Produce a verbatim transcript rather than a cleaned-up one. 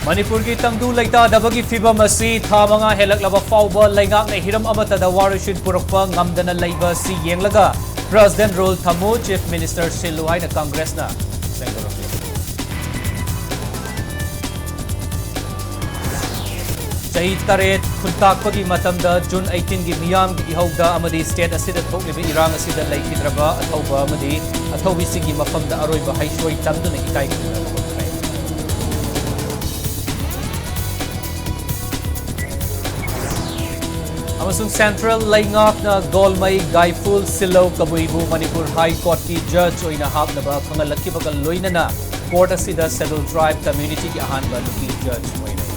ꯃꯅꯤꯄꯨꯔꯒꯤ ꯇꯪꯗꯨ ꯂꯩꯇꯥꯗꯕꯒꯤ ꯐꯤꯕꯝ ꯑꯁꯤ ꯊꯥ ꯃꯉꯥ ꯍꯦꯜꯂꯛꯂꯕ ꯐꯥꯎꯕ ꯂꯩꯉꯥꯛꯅ ꯍꯤꯔꯝ ꯑꯃꯠꯇꯗ ꯋꯥꯔꯣꯏꯁꯤꯟ ꯄꯨꯔꯛꯄ ꯉꯝꯗꯅ ꯂꯩꯕ ꯑꯁꯤ ꯌꯦꯡꯂꯒ President Rule ꯊꯝꯃꯨ, Chief Minister ꯁꯤꯜꯂꯨ ꯍꯥꯏꯅ ꯀꯪꯒ꯭ꯔꯦꯁꯅ ꯁꯦꯡꯗꯣꯔꯛꯂꯤ꯫ ꯆꯍꯤ ꯇꯔꯦꯠ ꯈꯨꯟꯇꯥꯛꯄꯒꯤ ꯃꯇꯝꯗ June eighteen ꯒꯤ ꯃꯤꯌꯥꯝꯒꯤ ꯏꯍꯧꯗ ꯑꯃꯗꯤ state ꯑꯁꯤꯗ ꯊꯣꯛꯂꯤꯕ ꯏꯔꯥꯡ ꯑꯁꯤꯗ ꯂꯩꯈꯤꯗ꯭ꯔꯕ ꯑꯊꯧꯕ ꯑꯃꯗꯤ ꯑꯊꯧꯕꯤꯁꯤꯡꯒꯤ ꯃꯐꯝꯗ ꯑꯔꯣꯏꯕ ꯍꯩꯁ꯭ꯔꯣꯏ ꯇꯝꯗꯨꯅ ꯏꯀꯥꯏ ꯈꯨꯝꯅꯕ ꯎꯠꯈ꯭ꯔꯦ꯫ ꯑꯃꯁꯨꯡ central ꯂꯩꯉꯥꯛꯅ ꯒꯣꯜꯃꯩ, ꯒꯥꯏꯐꯨꯜ, ꯁꯤꯜꯂꯧ, ꯀꯕꯨꯏꯕꯨ ꯃꯅꯤꯄꯨꯔ High Court ꯀꯤ judge ꯑꯣꯏꯅ ꯍꯥꯞꯅꯕ ꯈꯪꯍꯜꯂꯛꯈꯤꯕꯒ ꯂꯣꯏꯅꯅ court ꯑꯁꯤꯗ Scheduled Tribe community ꯒꯤ ꯑꯍꯥꯟꯕ ꯅꯨꯄꯤ judge ꯑꯣꯏꯔꯦ꯫